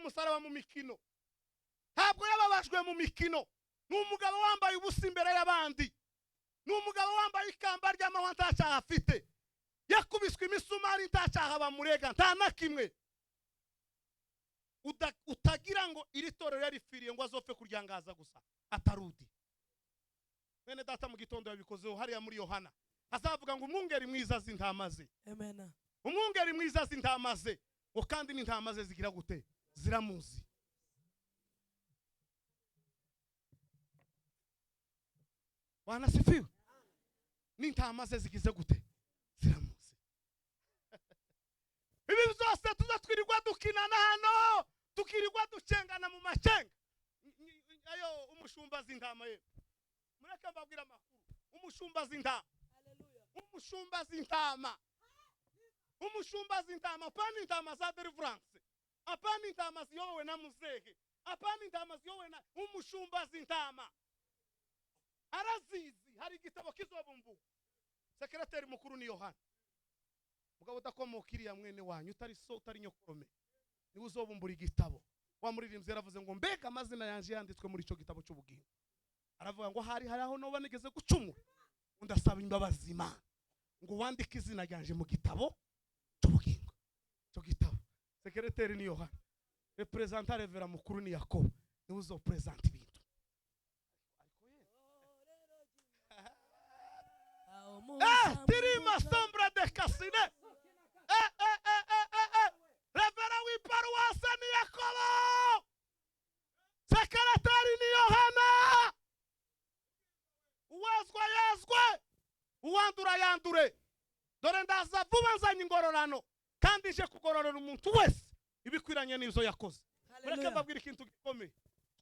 musaraba mu mikino, ntabwo yababajwe mu mikino. Ni umugabo wambaye ubusa imbere y'abandi, ni umugabo wambaye ikamba ry'amahwa nta cyaha afite, yakubiswe imisumari nta cyaha bamurega, nta na kimwe. Utagira ngo iri torero yarifiriye ngo azopfe kuryangaza gusa, atarudi. Mwene data mu gitondo yabikozeho hariya muri Yohana, azavuga ngo umwungeri mwiza azi intama ze. Amen. Umwungeri mwiza azi intama ze, ngo kandi n'intama ze zigira gute? Ziramuzi. Bwana asifiwe. N'intama ze zigize gute? Ziramuzi. Ibi byose tuzatwirirwa dukinana hano, tukirirwa ducengana mu macenga. Ayo umushumba z'intama ye. Mureke mbabwira amakuru. Umushumba z'intama. Hallelujah. Umushumba z'intama. Umushumba z'intama, apana intama za deliverance. Apana intama ziyobowe na muzehe. Apana intama ziyobowe na umushumba z'intama. Arazizi, hari igitabo kizobumbu. Sekreteri mukuru ni Yohana. Mugabo udakomoka iriya mwene wanyu, utari so, utari nyokorome, niwe uzobumbura igitabo. Wa muririmbyi yaravuze ngo mbega amazina yanje yanditswe muri ico gitabo cy'ubugingo. Aravuga ngo hari aho noba nigeze gucumura, ndasaba imbabazi Imana ngo wandike izina ryanje mu gitabo cy'ubugingo. Cyo gitabo sekreteri ni Yohana, representant revera mukuru ni Yakobo, niwe uzopresenta ibintu. Tirima sombra de Kasine. Revera w'iparuwase ni Yakobo, sekretari ni Yohana. Uwezwa yezwe, uwandura yandure. Dore ndaza vuba nzanye ingororano, kandi nje kugororera umuntu wese ibikwiranye n'ibyo yakoze. Mureke mbabwire ikintu gikomeye.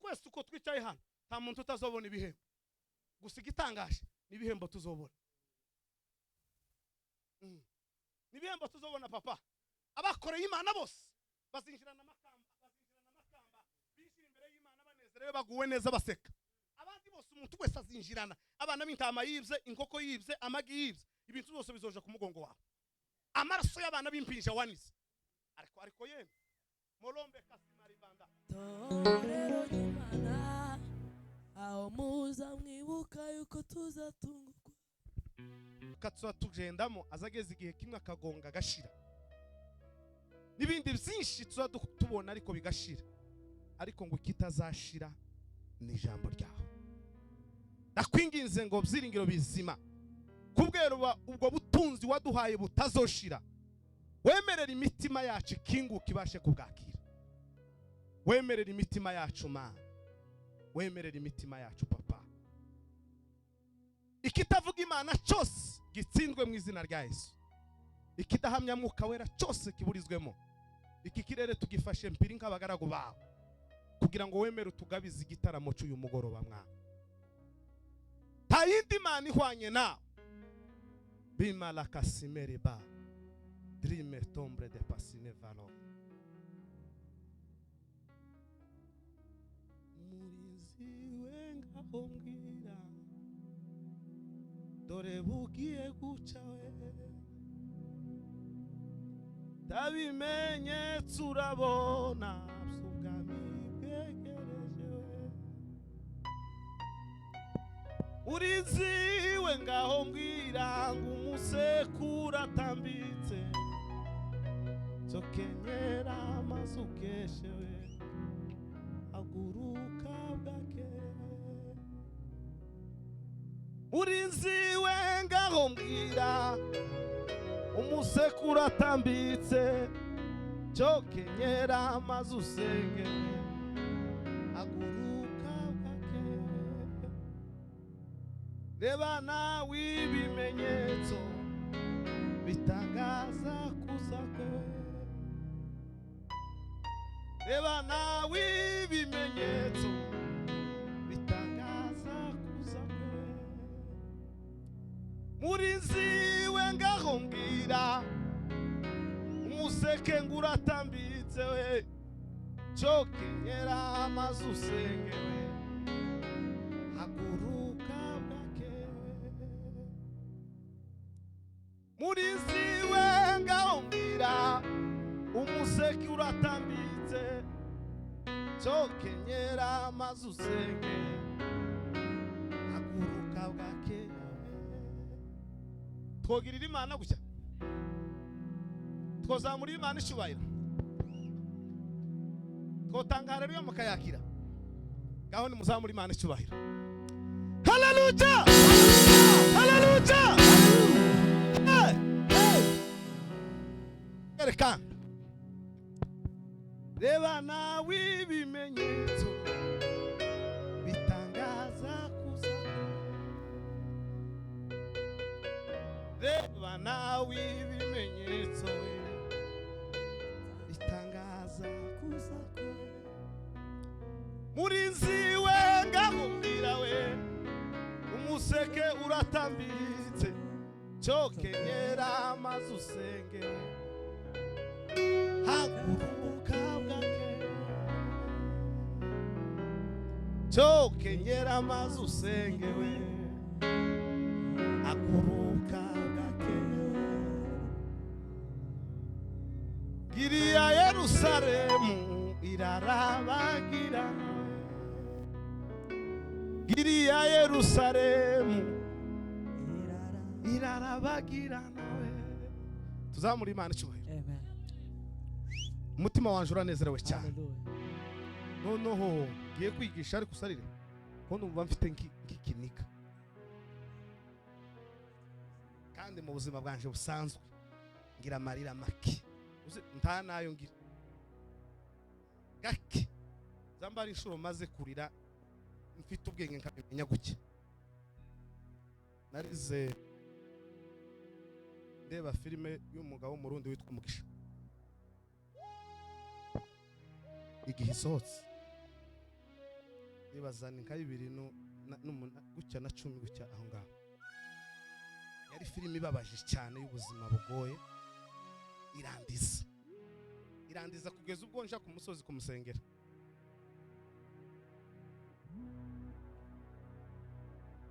Twese uko twicaye hano nta muntu utazobona ibihembo. Gusa igitangaje ni ibihembo tuzobona. Ni ibihembo tuzobona papa. Abakoreye Imana bose bazinjirana amakamba, bazinjirana amakamba, bishyira imbere y'Imana banezerewe, baguwe neza, baseka. Abandi bose umuntu wese azinjirana. Abana b'intama yibye, inkoko yibye, amagi yibye, ibintu byose bizoja ku mugongo wawe. Amaraso y'abana b'impinja wanize. Ariko yemwe Molombe Kasimaribanda. Torero ry'Imana, aho muza mwibuka yuko tuzatungurwa. Katsuba tugendamo azageze igihe kimwe akagonga agashira. N'ibindi byinshi tuza tubona ariko bigashira. Ariko ngo kitazashira ni ijambo ryawe. Ndakwinginze ngo byiringiro bizima, kubwera ubwo butunzi waduhaye butazoshira, wemerera imitima yacu ikinguka ibashe kubwakira. Wemerera imitima yacu Mana, wemerera imitima yacu papa. Ikitavuga Imana cyose gitsindwe mu izina rya Yesu. Ikidahamya Mwuka Wera cyose kiburizwemo. Iki kirere tugifashe mpiri nk'abagaragu bawe, kugira ngo wemere utugabize igitaramo cy'uyu mugoroba mwana. Nta yindi Mana ihwanye nawe. Bimala kasimeri ba drime tombre de pasine valo. Murinzi we ngaho mbwira, dore bugiye guca we, tabimenyetso urabona ubwami bwegereje we. Murinzi we ngaho mbwira ngo umusekuru atambitse, nzokenyera amazu ukeshe we, haguruka bwake. Murinzi we ngaho mbwira umusekuru atambitse, cyokenyera amazu usenge, haguruka bwake. Reba nawe ibimenyetso bitangaza kuza kwe. Reba nawe ibimenyetso bitangaza kuza kwe. Murinzi we ngaho mbwira umuseke nguratambitse we, cyokenyera amazu usenge we, haguruka bwake. Murinzi we ngaho mbwira umuseke uratambitse, Cyokenyera maze usenge, haguruka bwake. Twogirira Imana gutya, twozamura Imana icyubahiro, twotanga haleluya mukayakira. Ngaho nimuzamura Imana icyubahiro. Haleluya, haleluya! Hey! Reka reba nawe ibimenyetso bitangaza kuza, reba nawe ibimenyetso bitangaza kuza kwe. Murinzi we, ngaho mbwira we, umuseke uratambitse, cyokenyera maze usenge, haguruka bwake. Cyokenyera maze usenge we, haguruka bwake. Giriya Yerusalemu irarabagirana, giriya Yerusalemu irarabagirana we. Tuzamura Imana icyubahiro. Amen. Umutima wanje uranezerewe cyane. Hallelujah. Noneho ngiye kwigisha, ariko usarire ko numva mfite nk'ikiniga, kandi mu buzima bwanje busanzwe ngira amarira make. Uzi, nta nayo ngira gake. Zambara inshuro maze kurira mfite ubwenge nkabimenya guke. Narize ndeba filime y'umugabo w'Umurundi witwa Mugisha. Igihe isohotse nibaza ni nka bibiri gutya na cumi gutya aho ngaho. Yari filime ibabaje cyane y'ubuzima bugoye, irandiza, irandiza kugeza ubwo nja ku musozi kumusengera.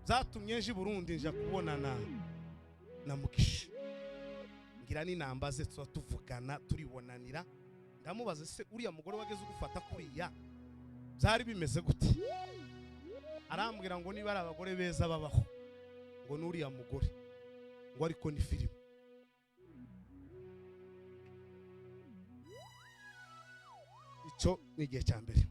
Byatumye nje i Burundi, nja kubonana na Mugisha, ngira n'inamba ze, tuba tuvugana, turibonanira. Ndamubaza: "Se uriya mugore wageze ugufata kuriya byari bimeze gute?" Arambwira ngo niba ari abagore beza babaho, ngo n'uriya mugore, ngo ariko ni filime. Icyo ni igihe cya mbere.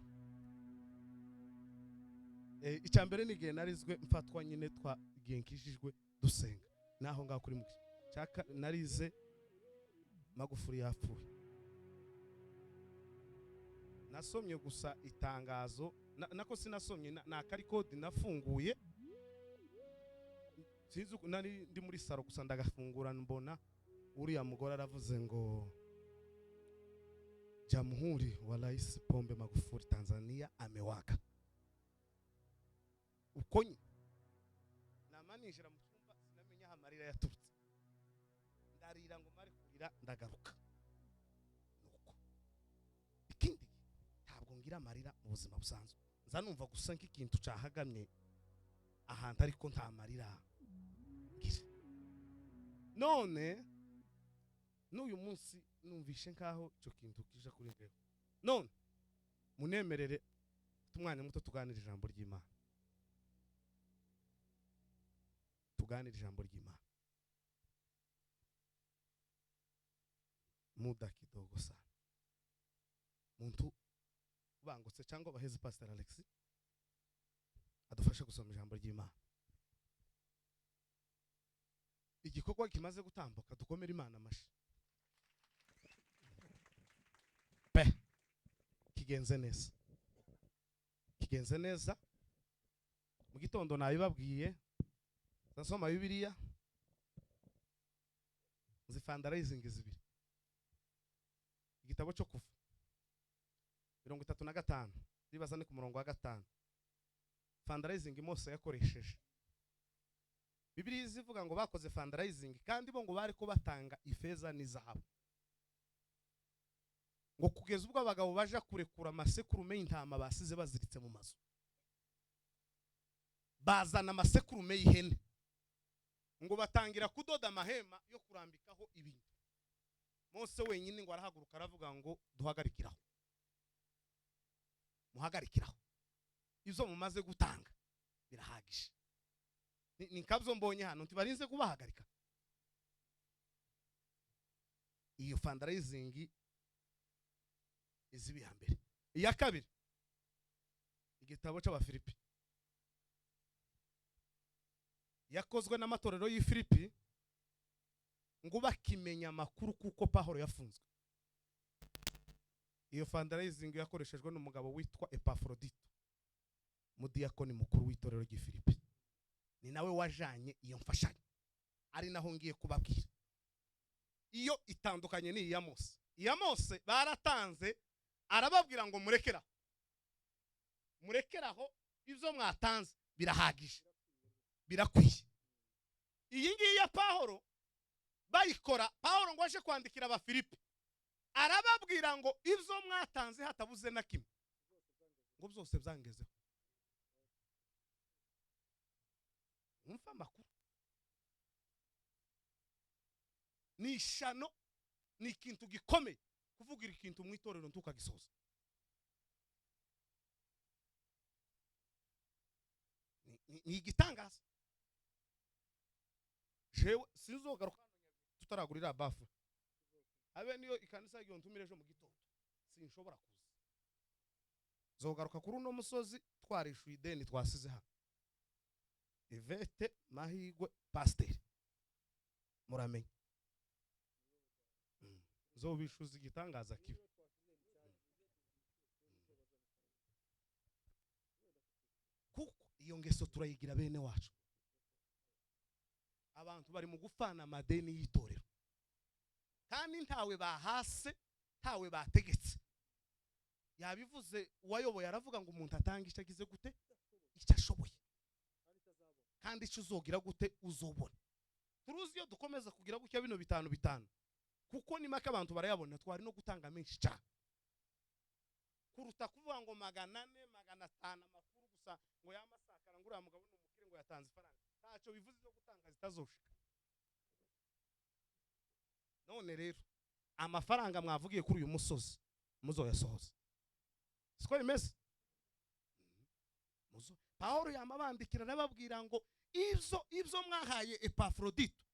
Icya mbere ni igihe narizwe mfatwa nyine, twa igihe nkijijwe dusenga naho ngaho kuri Mugisha. Cyaka narize Magufuri yapfuye, nasomye gusa itangazo, nako sinasomye, ni akarikodi nafunguye, sinzi uko nari ndi muri saro gusa ndagafungura, mbona uriya mugore aravuze ngo Jamhuri wa Rais Pombe Magufuli Tanzania amewaka. Uko nyine nama ninjira mu cyumba, sinamenya aho amarira yaturutse, ndarira ngo mare kurira ndagaruka. Nuko ikindi, ntabwo ngira amarira mu buzima busanzwe, nza numva gusa nk'ikintu cahagamye ahantu, ariko nta marira ngira. None n'uyu munsi numvishe nkaho icyo kintu kija kuri njyewe. None munemerere umwanya muto tuganire ijambo ry'Imana, tuganire ijambo ry'Imana muda kidogo sana. Muntu ubangutse cyangwa baheze Pastor Alex adufashe gusoma ijambo ry'Imana. Igikorwa kimaze gutambuka, dukomere Imana amashi pe. Kigenze neza, kigenze neza. Mu gitondo nabibabwiye, ndasoma Bibiliya nzi fundraising zibiri, igitabo cyo Kuva 35, ndibaza ni ku murongo wa 5, fundraising Mose yakoresheje. Bibiliya izivuga ngo bakoze fundraising, kandi bo ngo bari ko batanga ifeza n'izahabu, ngo kugeza ubwo abagabo baja kurekura amasekurume y'intama basize baziritse mu mazu, bazana amasekurume y'ihene, ngo batangira kudoda amahema yo kurambikaho ibintu. Mose wenyine ngo arahaguruka aravuga ngo duhagarikiraho, Muhagarikiraho, ibyo mumaze gutanga birahagije. Ni nkabyo mbonye hano, ntibarinze kubahagarika. Iyo fundraising izibi ya mbere. Iya kabiri, igitabo cy'Abafilipi yakozwe n'amatorero y'i Filipi ngo bakimenya amakuru kuko Pawulo yafunzwe. Iyo fundraising yakoreshejwe n'umugabo witwa Epafrodito, mudiyakoni mukuru w'itorero ry'i Filipi. Ni nawe wajanye iyo mfashanyo, ari naho ngiye kubabwira. Iyo itandukanye ni iya Mose. Iya Mose baratanze, arababwira ngo murekeraho, murekeraho, ibyo mwatanze birahagije, birakwiye. Iyi ngiyi ya Pawulo bayikora, Pawulo ngo aje kwandikira Abafilipi, arababwira ngo ibyo mwatanze hatabuze na kimwe, ngo byose byangezeho. Umva amakuru ni ishano, ni ikintu gikomeye kuvugira ikintu mu itorero ntukagisoza. Ni igitangaza. Jewe sinzogaruka tutaragurira bafu, abe niyo ikanisa iyo ntumire ejo mu gitondo sinshobora kuza. Zogaruka kuri uno musozi twarishuye ideni twasize hano. Ivete Mahigwe pasiteri muramenye zobishuza igitangaza kibi. Kuko iyo ngeso turayigira bene wacu. Abantu bari mu gufana amadeni y'itorero, kandi ntawe bahase, ntawe bategetse. Yabivuze uwayoboye aravuga ngo umuntu atanga icyo agize gute, icyo ashoboye, kandi icyo uzogira gute uzobona. Turuzi iyo dukomeza kugira gutya bino bitanu bitanu, kuko ni make abantu barayabona, twari no gutanga menshi cyane kuruta kuvuga ngo 400 500 amakuru gusa ngo yamasakara ngo uriya mugabo ni umukire ngo yatanze ifaranga. Ntacyo bivuze zo gutanga zitazoshika. None rero amafaranga mwavugiye kuri uyu musozi muzoyasohoza, siko bimeze? Pawulo yamabandikira arababwira ngo ibyo mwahaye Epafrodito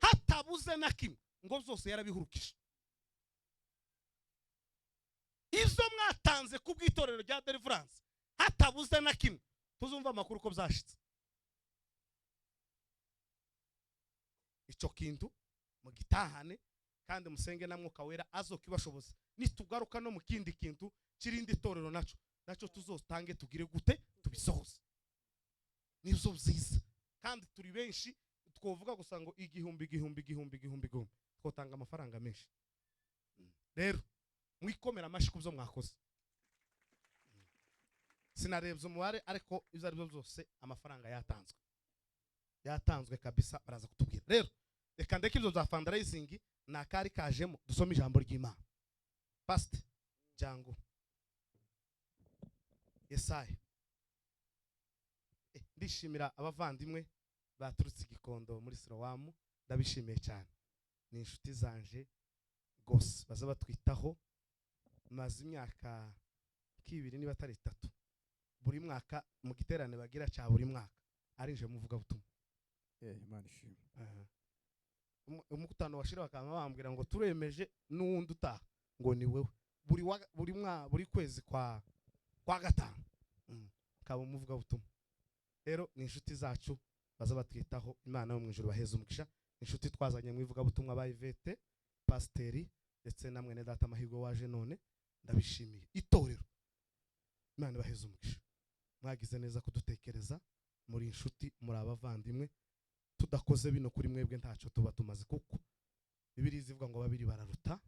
hatabuze na kimwe, ngo byose yarabihurukije. Ibyo mwatanze ku bw'itorero rya Deliverance hatabuze na kimwe, tuzumva amakuru ko byashitse. Icyo kintu mugitahane kandi musenge na Mwuka Wera azokibashoboza. Nitugaruka no mu kindi kintu kirindi torero nacyo tuzotange tugire gute, tubisohoze. Nibyo byiza. Kandi turi benshi, twovuga gusa ngo igihumbi igihumbi igihumbi igihumbi igihumbi, twotanga amafaranga menshi. Rero mwikomera amashi kubyo mwakoze. Sinarebye umubare, ariko ibyo ari byo byose amafaranga yatanzwe, yatanzwe kabisa, baraza kutubwira. Rero reka ndeke ibyo bya fundraising nakari kajemo, dusome ijambo ry'Imana. Pastor Jango Yesaya. Ndishimira abavandimwe baturutse Gikondo muri Silowamu, ndabishimiye cyane. Ni inshuti zanje gose, baza batwitaho. Maze imyaka kibiri niba atari 3, buri mwaka mu giterane bagira cya buri mwaka arinje muvuga butumwa. Imana ishimwe. Umukutano washira bakaba bambwira ngo turemeje n'uwundi utaha ngo ni wewe. Buri kwezi kwa gatanu kaba umuvuga butumwa. Rero ni inshuti zacu baza batwitaho, Imana yo mu ijuru baheza umugisha. Inshuti twazanye mu ivuga butumwa ba Ivete pasiteri ndetse na mwene data Mahirwe waje none, ndabishimiye. Itorero Imana baheza umugisha, mwagize neza kudutekereza, muri inshuti, muri abavandimwe. Tudakoze bino kuri mwebwe ntacyo tuba tumaze, kuko Bibiliya ivuga ngo babiri bararuta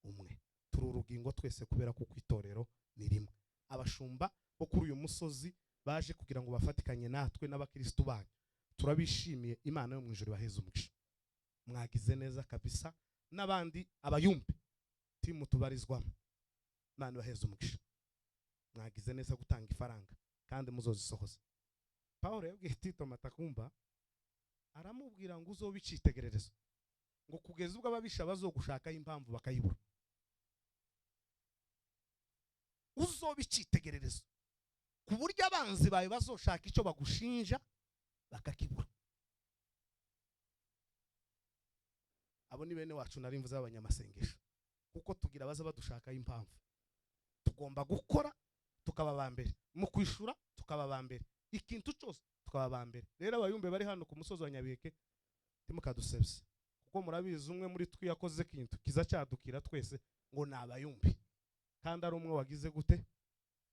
umwe. Turi urugingo twese kubera kuko itorero ni rimwe. Abashumba bo kuri uyu musozi baje kugira ngo bafatikanye natwe n'abakristo banyu, turabishimiye. Imana yo mu ijuru baheze umugisha, mwagize neza kabisa. N'abandi abayumbe timu tubarizwamo, Imana baheze umugisha, mwagize neza gutanga ifaranga kandi muzozisohoza. Paulo yabwiye Tito Matakumba, aramubwira ngo uzobe icyitegererezo, ngo kugeza ubwo ababisha bazogushaka impamvu bakayibura. Uzoba icyitegererezo ku buryo abanzi bawe bazoshaka icyo bagushinja bakakibura. Abo ni bene wacu nari mvuze b'abanyamasengesho, kuko tugira baza badushakaho impamvu. Tugomba gukora tukaba ba mbere mu kwishura, tukaba ba mbere ikintu cyose, tukaba ba mbere. Rero abayumbe bari hano ku musozi wa Nyabiheke, ntimukadusebye, kuko murabizi umwe muri twe yakoze ikintu kiza cyadukira twese ngo ni abayumbe, kandi ari umwe wagize gute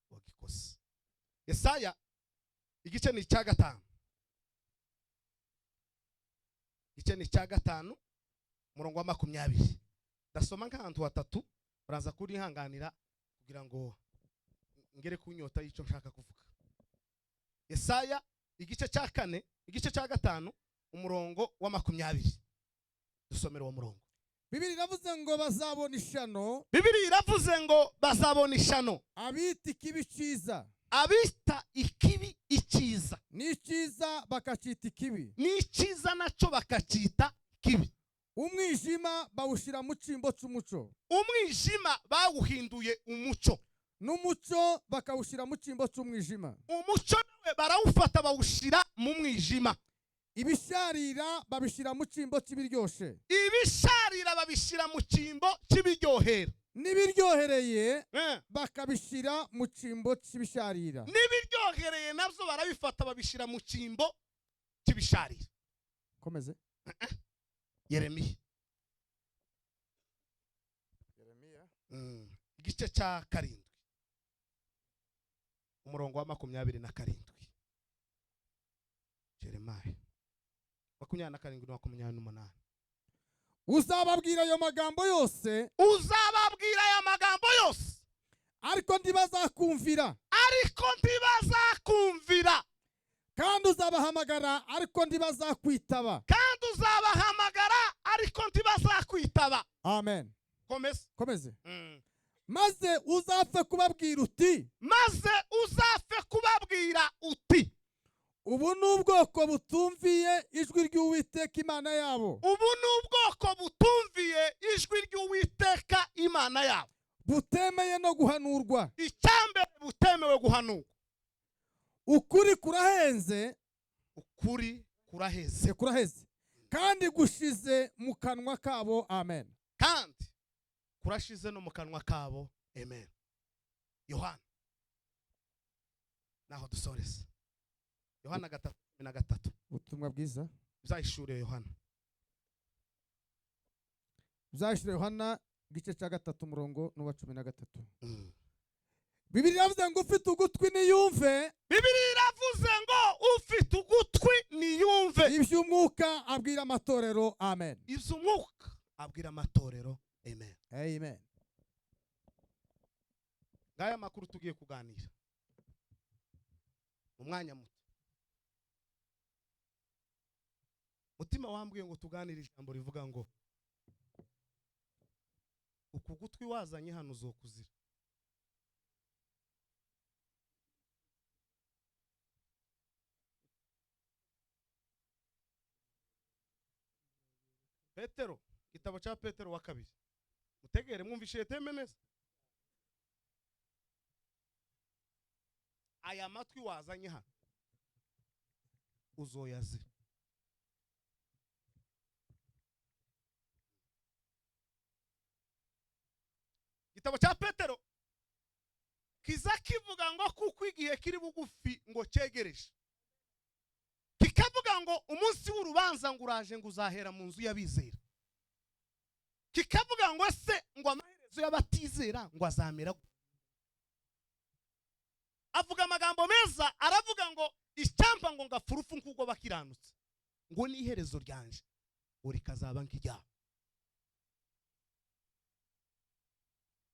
wagikoze. Yesaya igice ni icya 5, igice ni icya 5 umurongo wa 20. Ndasoma nk'ahantu hatatu, uraza kurihanganira kugira ngo ngere ku nyota y'icyo nshaka kuvuga. Yesaya igice cya 4, igice cya 5 umurongo wa 20. Dusomere uwo murongo. Bibiri iravuze ngo bazabona ishano. Bibiri iravuze ngo bazabona ishano abita ikibi cyiza, abita ikibi icyiza, n'icyiza bakacita ikibi, n'icyiza nacyo bakacita kibi. Umwijima bawushyira mu cyimbo cy'umuco, umwijima bawuhinduye umucyo, n'umucyo bakawushyira mu cyimbo cy'umwijima. Umucyo nawe barawufata bawushyira mu mwijima. Ibisharira babishyira mu cyimbo cy'ibiryoshye, ibisharira babishyira mu cyimbo cy'ibiryohera, n'ibiryohereye bakabishyira mu cyimbo cy'ibisharira, n'ibiryohereye nabyo barabifata babishyira mu cyimbo cy'ibisharira. Komeze. Yeremiya. Igice cya 7 umurongo wa 27. Jeremiah 27 na 28. Uzababwira ayo magambo yose, uzababwira aya magambo yose, ariko ntibazakumvira, ariko ntibazakumvira. Kandi uzabahamagara ariko ntibazakwitaba, kandi uzabahamagara ariko ntibazakwitaba. Amen. Komeze. Komeze. Maze uzapfe kubabwira uti, maze uzapfe kubabwira uti, ubu ni ubwoko butumviye ijwi ry'Uwiteka Imana yabo, ubu ni ubwoko butumviye ijwi ry'Uwiteka Imana yabo, butemeye no guhanurwa. Icyambere butemewe guhanurwa. Ukuri kurahenze, ukuri kuraheze, kuraheze, kandi gushize mu kanwa kabo. Amen. Kandi kurashize no mu kanwa kabo. Amen. Yohana, naho dusoreza. Yohana 3:13. Ubutumwa bwiza bizahishuriwe Yohana. Bizahishuriwe Yohana igice cya 3 umurongo n'uwa 13. Bibiri iravuze ngo ufite ugutwi niyumve. Bibiri iravuze ngo ufite ugutwi niyumve iby'umwuka abwira amatorero. Amen. Iby'umwuka abwira amatorero. Amen. Amen. Ngaya makuru tugiye kuganira mu mwanya muto. Mutima wambwiye ngo tuganire ijambo rivuga ngo uku gutwi wazanye hano uzokuzira. Petero, igitabo cya Petero wa 2. Mutegere mwumvishe teme neza. Aya matwi wazanye hano uzoyazira. Igitabo cya Petero kiza kivuga ngo kuko igihe kiri bugufi ngo cyegereje, kikavuga ngo umunsi w'urubanza ngo uraje ngo uzahera mu nzu y'abizera, kikavuga ngo se ngo amaherezo y'abatizera ngo azamera. Avuga amagambo meza, aravuga ngo icyampa ngo ngapfa urupfu nk'ubwo bakiranutse, ngo ni iherezo ryanje ngo rikazaba nk'iryabo.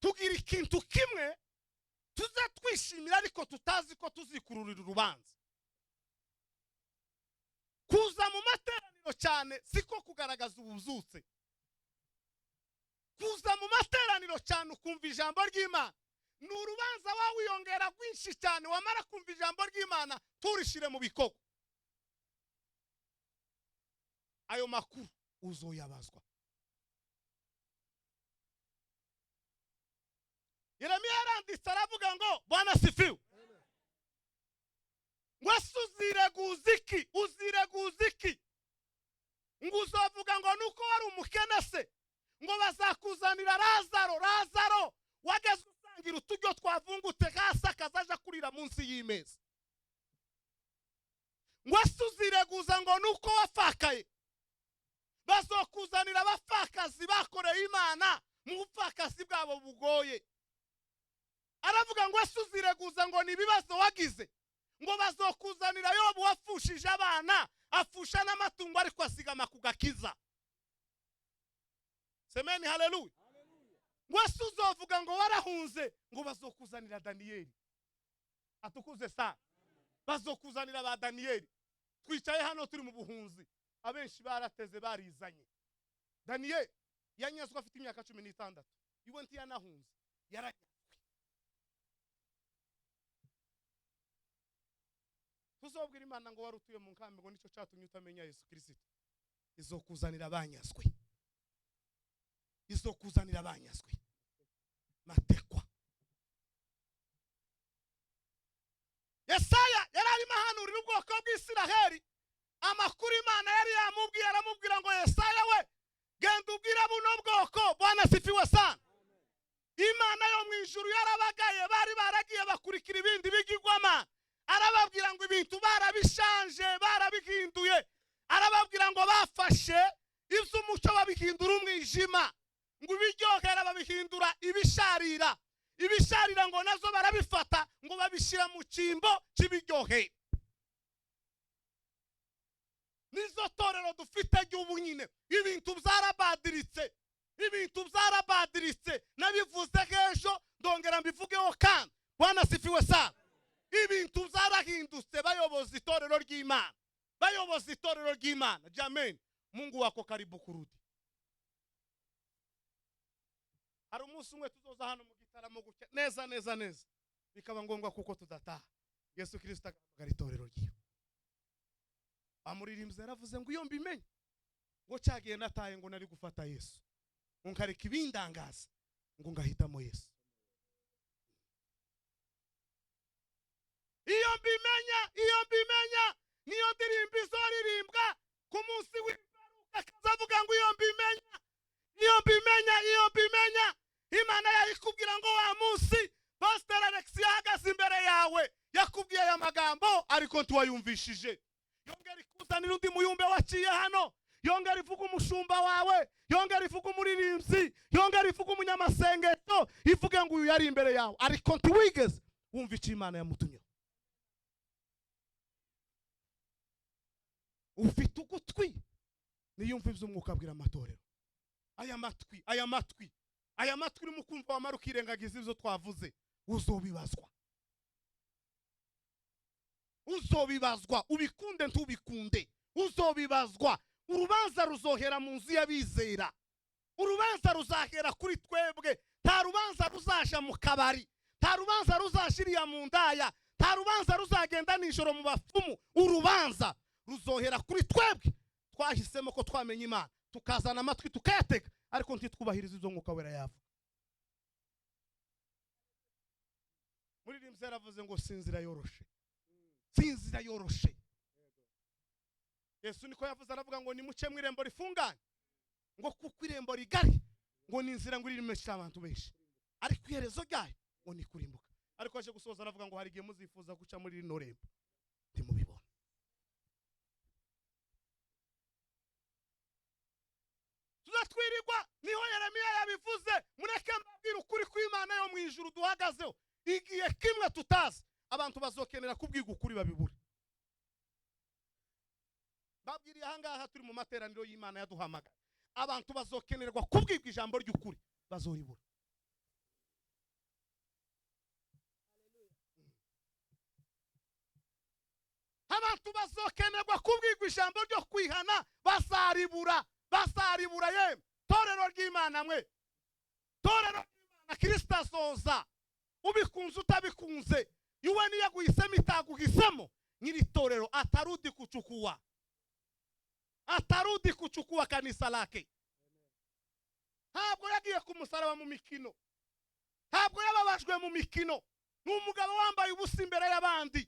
Tugira ikintu kimwe tuza twishimira ariko tutazi ko tuzikururira urubanza. Kuza mu materaniro cyane siko kugaragaza ubuzutse. Kuza mu materaniro cyane ukumva ijambo ry'Imana ni urubanza wawiyongera rwinshi cyane, wamara kumva ijambo ry'Imana turishire mu bikorwa. Ayo makuru uzoyabazwa. Yeremiya yaranditse aravuga ngo Bwana asifiwe. Ngo ese uzireguza iki? Uzireguza iki? Ngo uzovuga ngo nuko wari umukene se? Ngo bazakuzanira Lazaro, Lazaro wageze usangira uturyo twavungutse hasi akazaja kurira munsi y'imeza. Ngo ese uzireguza ngo nuko wafakaye? Bazokuzanira abapfakazi bakoreye Imana mu bupfakazi bwabo bugoye. Aravuga ngo ese uzireguza ngo ni ibibazo wagize? Ngo bazokuzanira Yobu wapfushije abana, apfusha n'amatungo ariko asigama ku gakiza. Semeni haleluya. Ngo ese uzovuga ngo warahunze? Ngo bazokuzanira Daniyeli. Atukuze sana. Bazokuzanira ba Daniyeli. Twicaye hano turi mu buhunzi, abenshi barateze barizanye. Daniyeli yanyazwe afite imyaka 16. Iwe ntiyanahunze, yaranyazwe. Tuzobwira Imana ngo wari utuye mu nkambi ngo nicyo cyatumye utamenya Yesu Kristo. Izokuzanira abanyazwe. Izokuzanira abanyazwe. Matekwa. Yesaya yari arimo ahanurira ubwoko bw'Isiraheli amakuru Imana yari yamubwiye, aramubwira ngo Yesaya we, genda ubwira buno bwoko. Bwana asifiwe sana. Imana yo mu ijuru yarabagaye, bari baragiye bakurikira ibindi bigirwamana. Arababwira ngo ibintu barabishanje, barabihinduye. Arababwira ngo bafashe iby'umuco babihindura umwijima, ngo ibiryohera babihindura ibisharira, ibisharira ngo nazo barabifata ngo babishyira mu cyimbo cy'ibiryohera. Nizo torero dufite ry'ubu nyine, ibintu byarabadiritse, ibintu byarabadiritse. Nabivuze ejo ndongera mbivugeho kandi. Bwana asifiwe sana. Ibintu byarahindutse. Bayoboza itorero ry'Imana, bayoboza itorero ry'Imana. Jameni, Mungu wako karibu kurudi. Hari umunsi umwe tuzoza hano mu gitaramo gutya neza neza neza, bikaba ngombwa kuko tudataha. Yesu Kristo agahamagara itorero ryiwe. Amuririmbyi yaravuze ngo iyo mbimenye ngo cyagiye nataye ngo nari gufata Yesu, ngo nkareka ibindangaza ngo ngahitamo Yesu. Iyo mbimenya, iyo mbimenya, niyo ndirimbo izoririmbwa ku munsi w'imperuka, akazavuga ngo iyo mbimenya, iyo mbimenya, iyo mbimenya. Imana yayikubwira ngo wa munsi Pastor Alex yahagaze imbere yawe yakubwiye aya magambo ariko ntiwayumvishije. Yongera ikuzanira undi muyumbe waciye hano, yongera ivuga umushumba wawe, yongera ivuga umuririmbyi, yongera ivuga umunyamasengesho, ivuge ngo uyu yari imbere yawe ariko ntiwigeze wumva icyo Imana yamutumyeho. Ufite ugutwi niyumva iby'umwuka abwira amatorero. Aya matwi, aya matwi, aya matwi urimo kumva wamara ukirengagiza ibyo twavuze, uzobibazwa. Uzobibazwa, ubikunde ntubikunde, uzobibazwa. Urubanza ruzohera mu nzu y'abizera. Urubanza ruzahera kuri twebwe. Nta rubanza ruzaja mu kabari, nta rubanza ruzashiriya mu ndaya, nta rubanza ruzagenda nijoro mu bapfumu. Urubanza ruzohera kuri twebwe twahisemo ko twamenya Imana, tukazana amatwi tukayatega, ariko ntitwubahiriza ibyo Mwuka Wera yavuga. Muririmbyi yaravuze ngo sinzira yoroshe, sinzira yoroshe. Yesu niko yavuze, aravuga ngo nimuce mu irembo rifunganye, ngo kuko irembo rigari ngo ni inzira ngo irimesha abantu benshi, ariko iherezo ryayo ngo ni kurimbuka. Ariko aje gusoza aravuga ngo hari igihe muzifuza guca muri rino rembo ntimubibona. Tuzatwirirwa, niho Yeremiya yabivuze. Mureke mbabwire ukuri kw'Imana yo mu ijuru duhagazeho. Igihe kimwe tutazi, abantu bazokenera kubwiga ukuri babibure. Babwiriye ahangaha turi mu materaniro y'Imana yaduhamagara, abantu bazokenerwa kubwirwa ijambo ry'ukuri bazoribura. Abantu bazokenerwa kubwirwa ijambo ryo kwihana bazaribura, bazaribura. Yemwe torero ry'Imana mwe, torero ry'Imana, Kristo azoza ubikunze utabikunze. Iwe niyaguhisemo itaguhisemo, nyiri torero atarudi kuchukua, atarudi kuchukua kanisa lake. Ntabwo yagiye ku musaraba mu mikino, Ntabwo yababajwe mu mikino. Ni umugabo wambaye ubusa imbere y'abandi,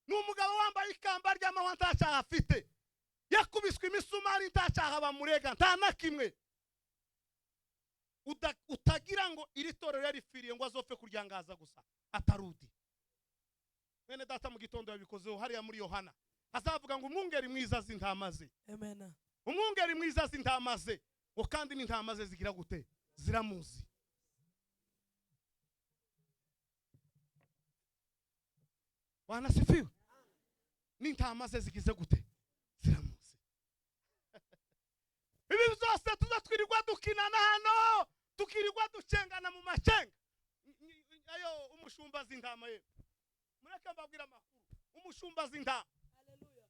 ni umugabo wambaye ikamba ry'amahwa, nta cyaha afite. Yakubiswe imisumari, nta cyaha bamurega, nta na kimwe. Utagira ngo iri torero yarifiriye ngo azopfe kuryangaza gusa atarudi. Mwene data, mu gitondo yabikozeho hariya muri Yohana, azavuga ngo umwungeri mwiza azi intama ze. Amen. Umwungeri mwiza azi intama ze, ngo kandi n'intama ze zigira gute? Ziramuzi. Bwana asifiwe. N'intama ze zigize gute? Ziramuzi. Ibi byose tuza twirirwa dukinana hano, tukirirwa ducengana mu macenga ayo. Umushumba azi intama ye. Mureke mbabwire amakuru. Umushumba azi intama.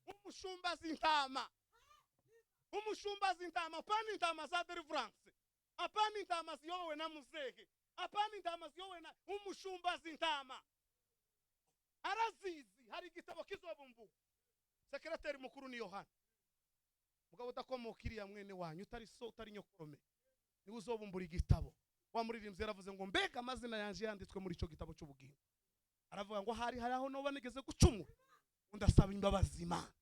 Umushumba azi intama. Umushumba azi intama. Apana intama za deliverance, apana intama ziyobowe na muzehe, apana intama ziyobowe na umushumba. Azi intama, arazizi. Hari igitabo kizobumbuka. Sekereteri mukuru ni Yohana. Mugabo udakomoka iriya, mwene wanyu, utari so, utari nyokorome, niwe uzobumbura igitabo. Wa muririmbyi yaravuze ngo mbega amazina yanjye yanditswe muri icyo gitabo cy'ubugingo. Aravuga ngo hari aho noba nigeze gucumura, ndasaba imbabazi Imana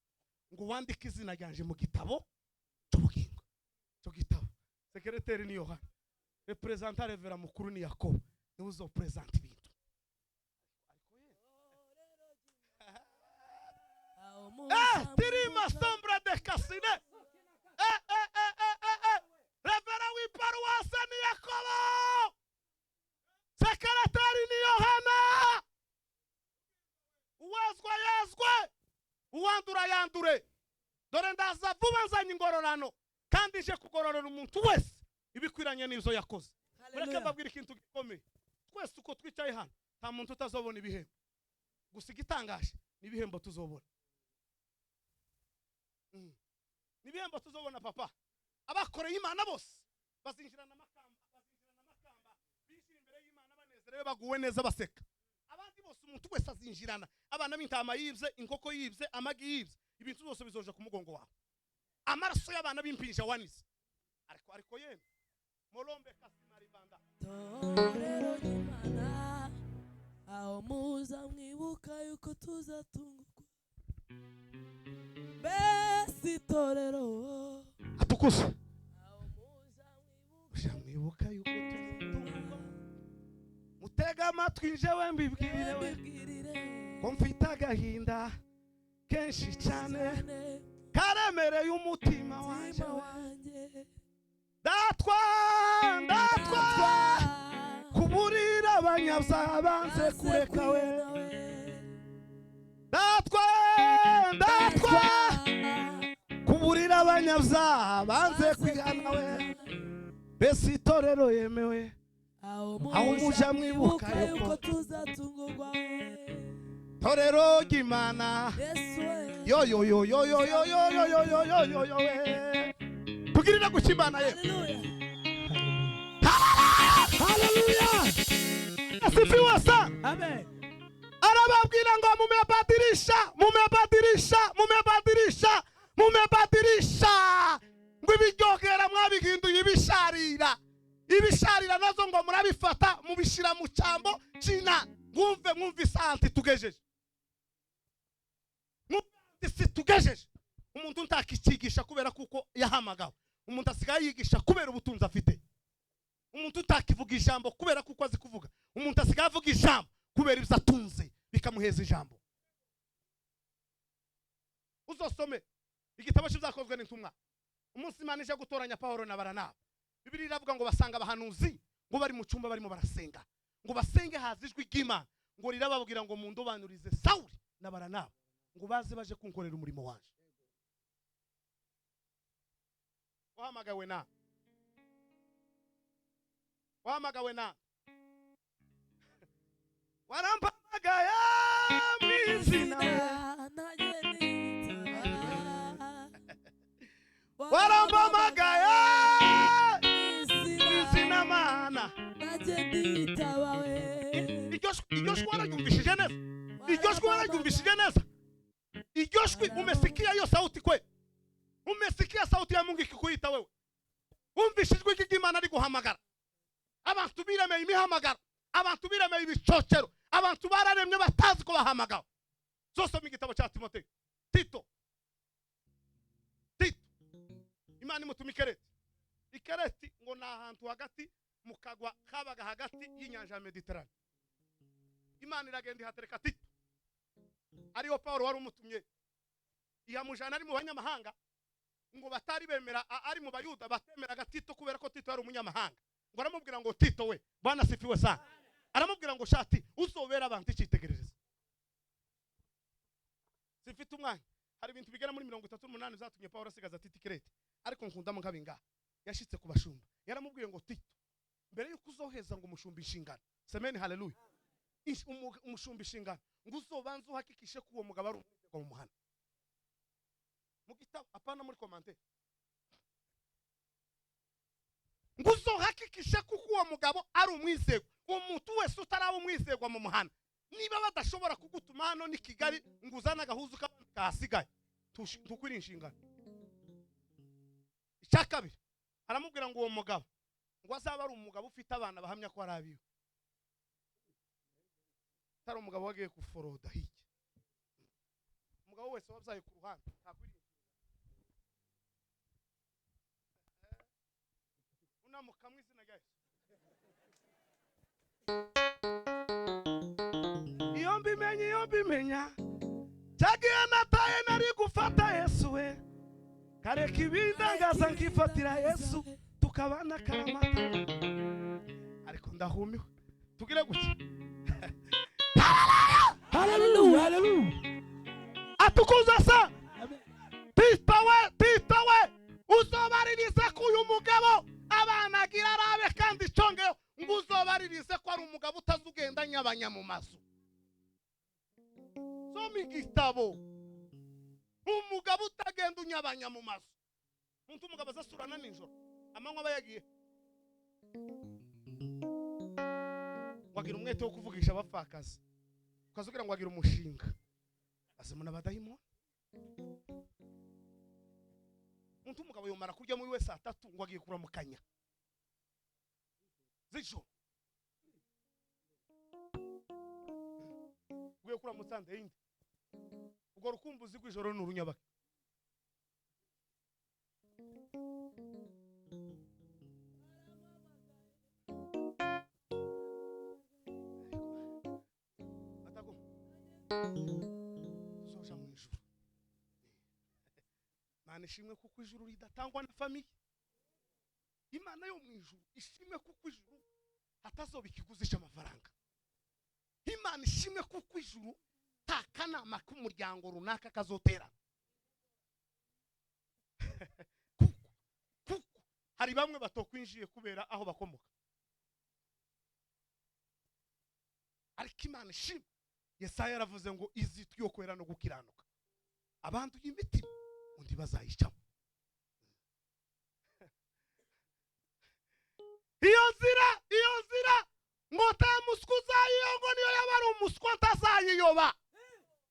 ngo wandike izina ryanje mu gitabo cy'ubugingo. Icyo gitabo, sekereteri ni Yohana, représentant révérend mukuru ni Yakobo, niwe uzopresenta ibintu. Aho Tirima muza sombra de kasine. Eh. Révérend w'iparuwase ni Yakobo, sekereteri ni Yohana. Uwezwa yezwe, uwandura yandure. Dore ndaza vuba nzanye ingororano, kandi nje kugororera umuntu wese ibikwiranye n'ibyo yakoze. Mureke Hallelujah. mbabwire ikintu gikomeye. Twese uko twicaye hano, nta muntu utazobona ibihembo. Gusa igitangaje ni ibihembo tuzobona. Ni ibihembo tuzobona, papa. Abakoreye Imana bose bazinjirana amakamba, bazinjirana amakamba, binjira imbere y'Imana banezerewe, baguwe neza, baseka. Abandi bose, umuntu wese azinjirana abana b'intama yibye, inkoko yibye, amagi yibye, ibintu byose bizoja ku mugongo wawe, amaraso y'abana b'impinja wanize. Ariko yemwe morombe kasimaribanda. Torero ry'Imana, aho muza mwibuka yuko tuzatungurwa. Mbese itorero, Atukuze. aho muza mwibuka Uja mwibuka yuko tuzatungurwa. Mutega amatwi njewe mbibwirire we mbibwirire ko mfite agahinda kenshi cyane cyane karemereye umutima wanje umutima we. Wanjye. Ndatwa, ndatwa kuburira abanyabyaha banze kureka we. Ndatwa, ndatwa kuburira abanyabyaha banze kwihana we. Mbese itorero yemewe, aho aho muja mwibuka mwibuka yuko yuko tuzatungurwa we. Torero ry'Imana. Yesu we. Yo yo yo yo yo yo yo yo yo yo yo yo yo we, tugirira gushya Imana ye. Hallelujah. Asifiwe sana. Amen. Arababwira ngo mumebadilisha, mumebadilisha, mumebadilisha, mumebadilisha, ngo ibiryohera mwabihinduye ibisharira, ibisharira nazo ngo murabifata mubishyira mu cyambo cy'ina. Mwumve, mwumve isanti tugejeje, mwumve isi tugejeje. Umuntu ntakikigisha kubera kuko yahamagawe. Umuntu asigaye yigisha kubera ubutunzi afite. Umuntu utakivuga ijambo kubera kuko azi kuvuga. Umuntu asigaye avuga ijambo kubera ibyo atunze bikamuheza ijambo. Uzosome igitabo cy'Ibyakozwe n'Intumwa, umunsi Imana ije gutoranya Pawulo na Baranaba, Bibiliya iravuga ngo basanga abahanuzi ngo bari mu cyumba barimo barasenga. Ngo basenge, haza ijwi ry'Imana ngo rirababwira ngo mundobanurize Sawuli na Baranaba ngo baze baje kunkorera umurimo wanje. Wahamagawe na wahamagawe na warampamagaye mu izina we. Nanjye nitaba. Warampamagaye Izina, izina Mana. Nanjye nditaba we. Iryo jwi wararyumvishije neza? Iryo jwi wararyumvishije neza? Iryo jwi umesikia hiyo sauti kwe? Umesikia sauti ya Mungu ikikuita wewe? Wumvishe ijwi ry'Imana riguhamagara? Abantu biremeye imihamagaro. Abantu biremeye ibicocero, abantu bararemye batazi ko bahamagawe. Zosoma igitabo cya Timoteyo, Tito. Tito Imana imutuma Ikereti. Ikereti ngo ni ahantu hagati mu kagwa kabaga hagati y'inyanja ya Mediterane. Imana iragenda ihatereka Tito, ariyo Pawulo wari umutumye, ihamujana ari mu banyamahanga ngo batari bemera, ari mu Bayuda batemeraga Tito kubera ko Tito yari umunyamahanga. Ngo aramubwira ngo Tito we, Bwana sifiwe sana, aramubwira ngo shati uzobera abantu icyitegererezo. Sifite umwanya, hari ibintu bigera muri 38 zatumye Pawulo asigaza Tito Kirete, ariko nkundamo nk'abingaha yashitse ku bashumba. Yaramubwiye ngo Tito, mbere yuko uzoheza ngo umushumba inshingano, semeni haleluya, umushumba inshingano ngo uzobanze uhakikishe ko uwo mugabo ari umwizerwa mu muhana. Mu gitabo, apana muri commentaire, ngo uzohakikishe kuko uwo mugabo ari umwizerwa. Umuntu wese utaraba umwizerwa mu muhana, niba badashobora kugutuma hano ni Kigali ngo uzane agahuzu kahasigaye, tukwiri inshingano. Icya kabiri aramubwira ngo uwo mugabo ngo azaba ari umugabo ufite abana bahamya ko ari abiwe, atari umugabo wagiye guforoda hirya. Umugabo wese wabyaye ku ruhande ntakwiriye. Unamuka mu izina rya Yesu. Iyo mbimenya, iyo mbimenya, cyagiye nataye nari gufata Yesu we, kareka ibindangaza nkifatira Yesu tukabana karamata. Ariko ndahumiwe, tugire gutya. Haleluya, haleluya. Atukuza sa Tito we, Tito we, uzobaririze ko uyu mugabo abana agira arabe, kandi icongeyo ngo uzobaririze ko ari umugabo utazugenda nyabanya mu mazu. Soma igitabo, umugabo utagenda unyabanya mu mazu. Umuntu umugabo azasurana nijoro, amanywa aba yagiye. Wagira umwete wo kuvugisha abapfakazi, ukazugira ngo wagira umushinga, azimuna abadayimoni. Umuntu umugabo yomara kurya muri we saa tatu ngo agiye kuramukanya z'ijoro, ugiye kuramutsa ndende. Ubwo rukumbuzi rw'ijoro ni urunyabaka. Atago soja mu ijuru. Imana ishimwe kuko ijuru ridatangwa na famiye. Imana yo mu ijuru ishimwe kuko ijuru hatazoba ikiguzi cy'amafaranga. Imana ishimwe kuko ijuru ta kanama k'umuryango runaka kazotera. Kuko hari bamwe batokwinjiye kubera aho bakomoka. Ariko Imana ishimwe, Yesaya yaravuze ngo izitwi yo kwera no gukiranuka, abantu y'imitima undi bazayicamo. Iyo nzira, iyo nzira ngo nta muswa uzayiyo, ngo niyo yaba ari umuswa ntazayiyoba,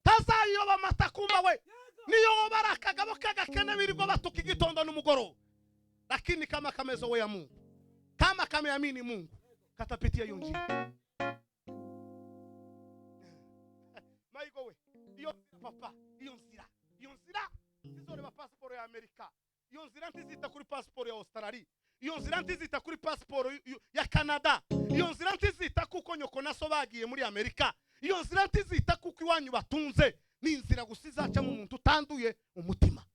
ntazayiyoba amatakumba we. Niyo woba ari akagabo k'agakene birirwa batuka igitondo n'umugoroba, lakini kama kamezoea Mungu, kama kameamini Mungu, katapitia hiyo njia. Maigo we, iyo nzira papa, iyo nzira, iyo nzira ntizoreba pasiporo ya Amerika, iyo nzira ntizita kuri pasiporo ya Australia, iyo nzira ntizita kuri pasiporo ya Canada, iyo nzira ntizita kuko nyoko na so bagiye muri Amerika, iyo nzira ntizita kuko iwanyu batunze. Ni inzira gusa izacamo umuntu utanduye umutima.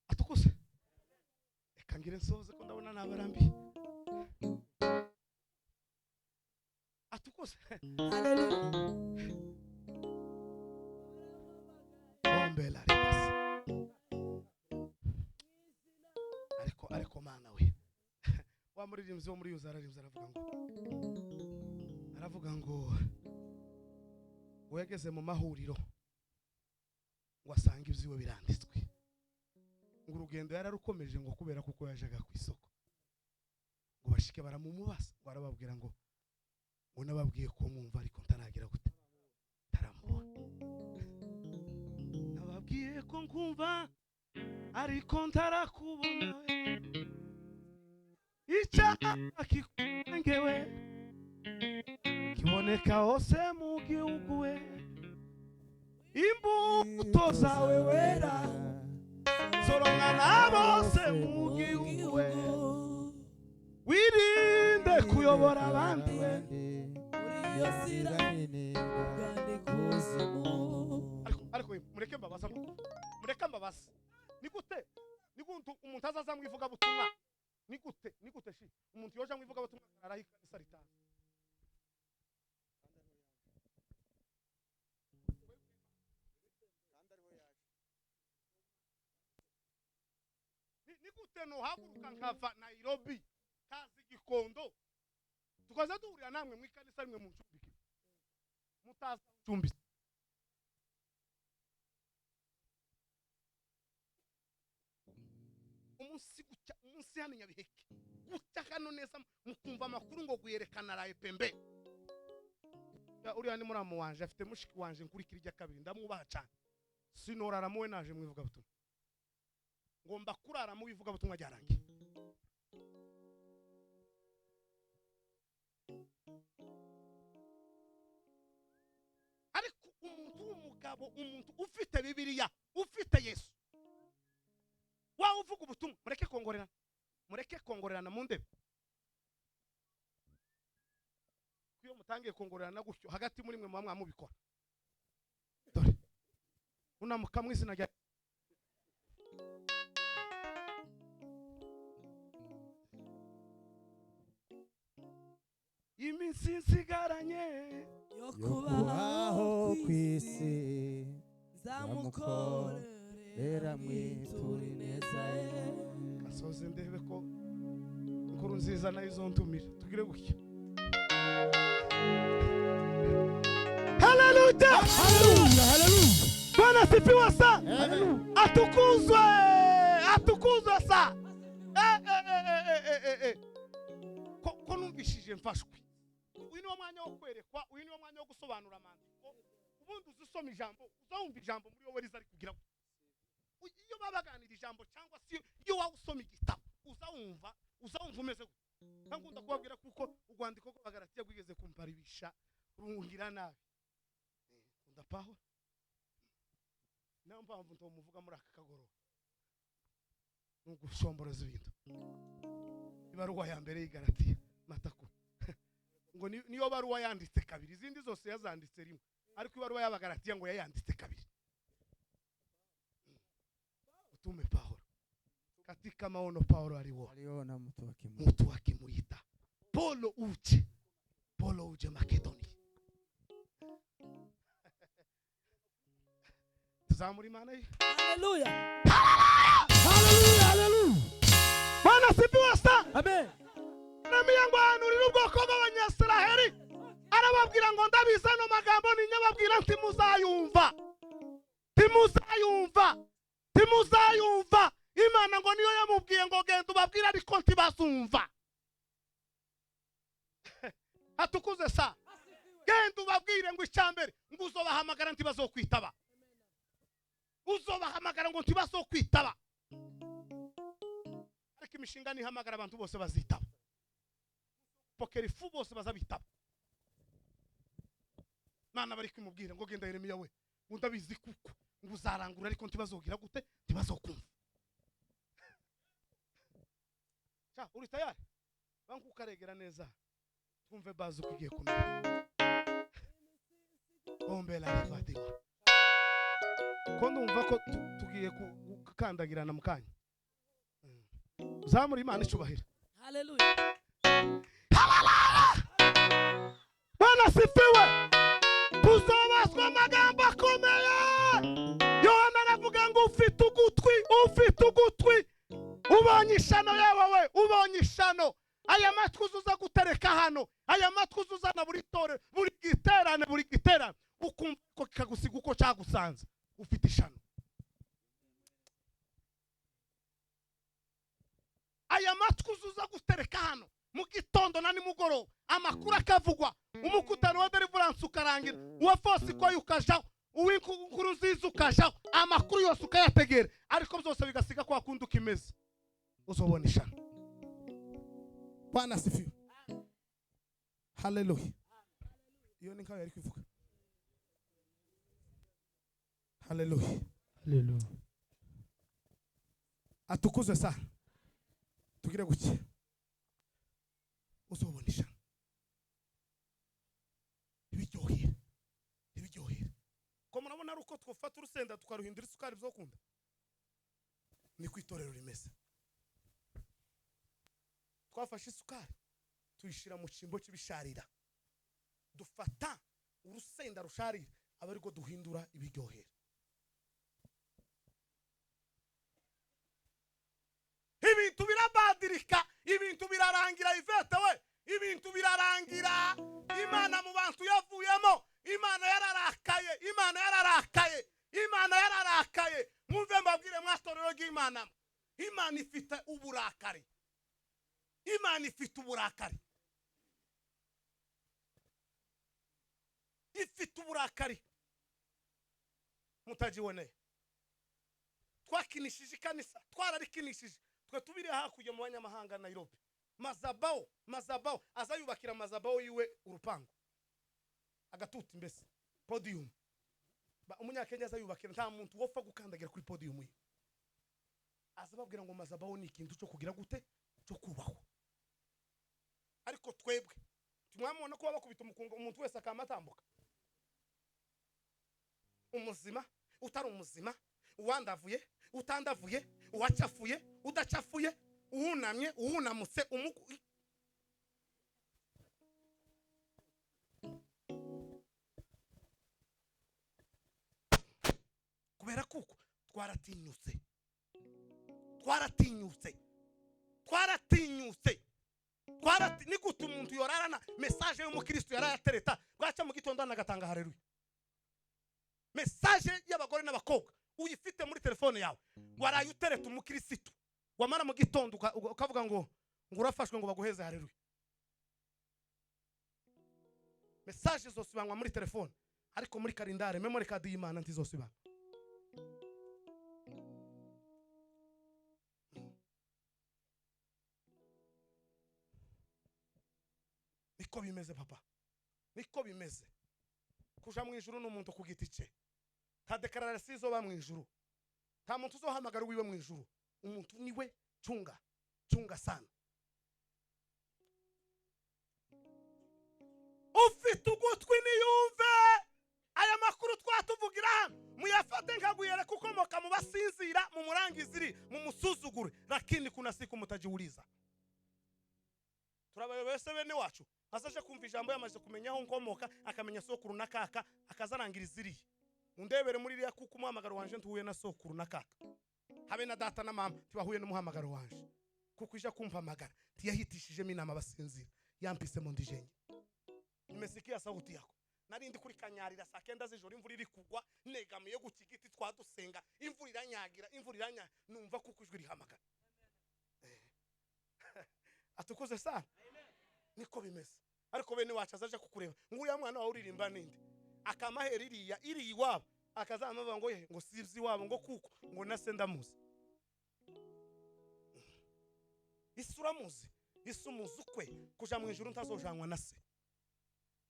Atukuse, reka ngire nsoze ko ndabona nabarambiye. Atukuse. Haleluya. Bombela ribasi. Ariko mana we, wa muririmbyi wo muri yuza ararimbye aravuga ngo wegeze mu mahuriro ngo asange ibyiwe biranditswe, ngo urugendo yararukomeje ngo kubera kuko yajaga ku isoko, ngo bashike baramumubaza, ngo arababwira ngo nababwiye ko mwumva ariko ntaragira gute, taramubona. Nababwiye ko nkumva Ariko ntarakubona we, icyaha kikurengewe kiboneka hose mu gihugu we, imbuto zawe wera zoromwa na bose mu gihugu we, wirinde kuyobora abandi we. Ariko mureke mbabaza, mureke mbabaza, ni gute umuntu azaza mu ivugabutumwa? Ni gute shi umuntu yoja mu ivugabutumwa arahi kanisa ritazi? Ni gute nohaguruka nkava Nairobi kazi Gikondo tukaza duhurira namwe mu ikanisa rimwe mu ncumbiki mutazi ncumbiki? Umunsi gucya umunsi hano Nyabiheke gucya hano neza mukumva amakuru ngo guyerekana raye pembe. Uriya ni muramu wanje, afite mushiki wanje nkurikira ijya kabiri, ndamwubaha cyane. Sinorara muwe naje mu ivugabutumwa, ngomba kurara mu ivugabutumwa ryarangiye. Ariko umuntu w'umugabo, umuntu ufite Bibiliya, ufite Yesu, wa uvuga ubutumwa, mureke kongorerana, mureke kongorerana mu ndebe. Iyo mutangiye kongorerana gutyo hagati muri mwe muba mwamubikora. Dore unamuka mu izina rya iminsi nsigaranye yo kubaho ku isi, nzamukorera mwitura ineza ye. Asoze ndebe ko inkuru nziza nayo izontumira tugire gutya. Haleluya, haleluya, haleluya. Bwana sifiwe sana, atukuzwe, atukuzwe sa. Ko numvishije mfashwe. Uyu ni wo mwanya wo kwerekwa, uyu ni wo mwanya wo gusobanura amandiko. Ubundi uzisoma ijambo, uzawumva ijambo muri wowe riza kugira ngo iyo babaganira ijambo cyangwa se iyo wawusoma igitabo uzawumva umeze gute. Nkunda kubabwira kuko urwandiko rw'Abagalatiya rwigeze kumparibisha rungira nabi. Nkunda Pawulo, niyo mpamvu ntomuvuga muri aka kagoroba, ni ugushomboreza ibintu. Ibaruwa ya mbere y'Igalatiya matako ngo niyo baruwa yanditse kabiri, izindi zose yazanditse rimwe, ariko ibaruwa y'Abagalatiya ngo yayanditse kabiri. Utume Paulo katika maono, Paulo aliona mtu akimuita Paulo uje, Paulo uje Makedonia. Tuzamuri Imana ye. Haleluya, haleluya, haleluya. Bwana sifiwe sana. Amen. Yeremiya ngo ahanurire ubwoko bw'Abanyasiraheli, arababwira ngo ndabizi ano magambo ninyababwira ntimuzayumva, ntimuzayumva, ntimuzayumva. Imana ngo niyo yamubwiye ngo genda ubabwire ariko ntibazumva. Atukuze sa. Genda ubabwire ngo icyambere ngo uzobahamagara ntibazokwitaba, uzobahamagara ngo ntibazokwitaba. Ariko imishinga nihamagara abantu bose bazitaba, pokerifu bose bazabitaba. Mana bari kumubwira ngo genda Yeremiya we, ngo ndabizi kuko ngo uzarangura ariko ntibazogira gute, ntibazokumva. Cha uri tayari? Banku karegera neza twumve bazi uko igiye kumera. Ombela rivadiwa. Ko ndumva ko tugiye gukandagirana mu kanya. Uzamura Imana icubahiro. Haleluya. Bwana sifiwe. Tuzobazwa amagambo akomeye. Yohana aravuga ngo ufite ugutwi, ufite ugutwi, ubonye ishano yawe we, ubonye ishano. Aya matwi uzuza gutereka hano, aya matwi uzuzana buri tore, buri giterane, buri giterane, ukumva ko kikagusiga uko cyagusanze, ufite ishano. Aya matwi uzuza gutereka hano mu gitondo na nimugoroba, amakuru akavugwa, umukutano wa deliverance ukarangira, uwa force ko yukajaho, Uw'inkuru nziza ukajaho, amakuru yose ukayategera, ariko byose bigasiga kwa kundi ukimeze, uzobona ishano. Bwana asifiwe. Haleluya. Iyo ni nkayo yari kuvuga. Haleluya. Haleluya. Atukuzwe sana. Tugire guki. Uzobona ishano. Ibiryohera. Ibiryohera. Ko murabona ari uko twofata urusenda tukaruhindura isukari byokunda. Ni kwitorero rimeze. Twafashe isukari tuyishira mu cimbo cy'ibisharira. Dufata urusenda rusharira aba ariko duhindura ibiryohera. Ibintu birabadirika, ibintu birarangira Ivete we, ibintu birarangira. Imana mu bantu yavuyemo, Imana yararakaye, Imana yararakaye, Imana yararakaye. Mwumve mbabwire mwatorero ry'Imana, Imana ifite uburakari. Imana ifite uburakari. Ifite uburakari. Mutajiboneye. Twakinishije ikanisa, twararikinishije. Twe tubiri hakurya mu banyamahanga Nairobi. Mazabao, mazabao, azayubakira mazabao yiwe urupango. Agatuti mbese podium. Umunyakenya azayubakira nta muntu wopfa gukandagira kuri podium ye. Azababwira ngo mazabao ni ikintu cyo kugira gute cyo kubaho. Ariko twebwe tumwamubona ko bakubita umukungo umuntu wese akamatambuka. Umuzima, utari umuzima, uwandavuye, utandavuye, uwacafuye, udacafuye, uwunamye, uwunamutse, umuku. Kubera kuko twaratinyutse. Twaratinyutse. Twaratinyutse. Ni gute umuntu yorarana message y'umukristo yarayatereta bwaca mu gitondo anagatanga haleluya. Message y'abagore n'abakobwa uyifite muri telefone yawe waraye utereta umukristo wamara mu gitondo ukavuga ngo urafashwe ngo baguheze haleluya. Message zosibangwa muri telefone ariko muri kalendari memory card y'Imana ntizosibangwa. Niko bimeze papa, niko bimeze. Kuja mu ijuru n'umuntu ku giti cye, nta declaration izoba mu ijuru, nta muntu uzohamagara wiwe mu ijuru. Umuntu niwe chunga, chunga sana. Ufite ugutwi niyumve aya makuru twatuvugira hano, muyafate nkaguyere kukomoka mu basinzira, mu murangiziri, mu musuzugure, lakini kuna siku mutajiuliza. Turabayobese bene wacu azaje kumva ijambo yamaze kumenya aho nkomoka, akamenya sokuru na kaka, akazarangira iriya. Undebere muri iriya kuko umuhamagaro wanje ntuhuye na sokuru na kaka, habe na data na mama tibahuye n'umuhamagaro wanje, kuko ija kumpamagara tiyahitishijemo inama basinzira, yampisemo ndijenge. Nimesikia sauti yako. Narindi kuri kanyarira saa 9 z'ijoro imvura iri kugwa, negamiye ku giti twadusenga, imvura iranyagira, imvura iranya, numva kuko ijwi rihamagara. Atukoze sana. Niko bimeze. Ariko bene wacu azaje kukureba nguriya mwana wawe uririmba ninde, akamahera iriya iri iwabo, akazamava ngo ye ngo sivzi wabo ngo kuko ngo nase ndamuzi. Isura muzi, isumuzi ukwe kuja mu ijuru ntazojanwa na se.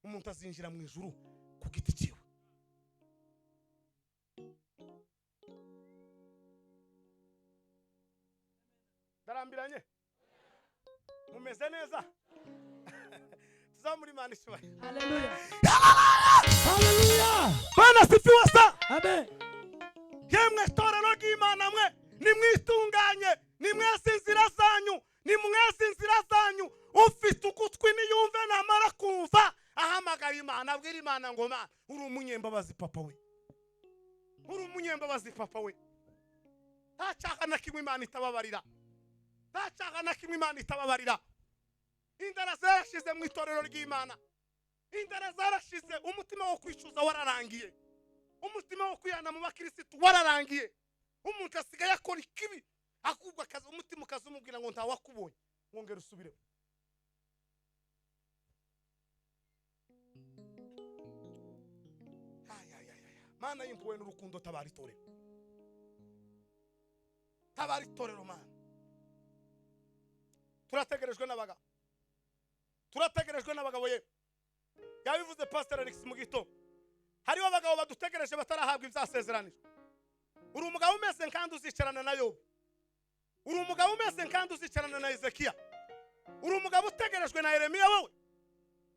Umuntu azinjira mu ijuru ku giti ciwe. Darambiranye? Mumeze neza? Tuzamuri Imana ishubahiro. Haleluya. Haleluya. Bwana sifiwe sana. Amen. Yemwe torero ry'Imana mwe, nimwitunganye, nimwese inzira zanyu, nimwese inzira zanyu. Ufite ugutwi niyumve, namara kumva ahamagara Imana, abwira Imana ngo Mana uri umunyembabazi papa we, uri umunyembabazi papa we. Nta cyaha na kimwe Imana itababarira, nta cyaha na kimwe Imana itababarira. Indara zarashize mu itorero ry'Imana, indara zarashize, umutima wo kwicuza wararangiye, umutima wo kwihana mu bakirisitu wararangiye. Umuntu asigaye akora ikibi akubwa akazi, umutima ukazumubwira ngo ntawakubonye, wongera usubire. Mana y'impuhwe n'urukundo, tabara itorero, tabara itorero. Mana, turategerejwe n'abagabo, turategerejwe n'abagabo. Ye yabivuze Pastor Alex mu gitondo, hariho abagabo badutegereje batarahabwa ibyasezeranijwe. Uri umugabo umeze kandi uzicarana na Yobu, uri umugabo umeze kandi uzicarana na Ezekiya, uri umugabo utegerejwe na Yeremiya, wowe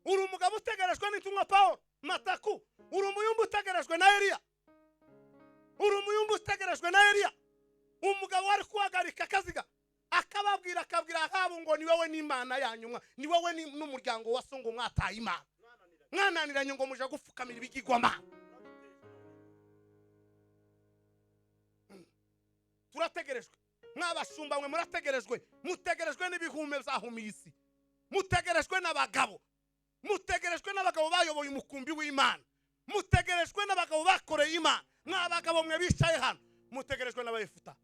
uri umugabo utegerejwe n'intumwa Paul Mataku, uri umuyumbu utegerejwe na Eliya, uri umuyumbu utegerejwe na Eliya. Umugabo wari kuhagarika akaziga akababwira, akabwira Ahabu ngo ni wowe n'Imana yanyu, ni wowe n'umuryango wa so ngo mwataye Imana, mwananiranye ngo muje gupfukamira ibigirwamana. Turategerejwe mwabashumba mwe, murategerejwe, mutegerejwe n'ibihume byahumiye isi, mutegerejwe n'abagabo, mutegerejwe n'abagabo bayoboye umukumbi w'Imana, mutegerejwe n'abagabo bakoreye Imana. Mwabagabo mwe bicaye hano, mutegerejwe n'abayefuta.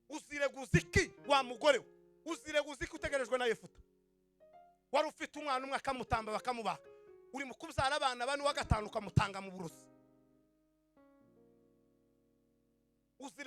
Uzireguza iki wa mugore we? Uzireguza iki utegerejwe na Yefuta? Wari ufite umwana umwe akamutamba bakamubaka, uri mu kubyara abana bane, uwa gatanu ukamutanga mu burozi.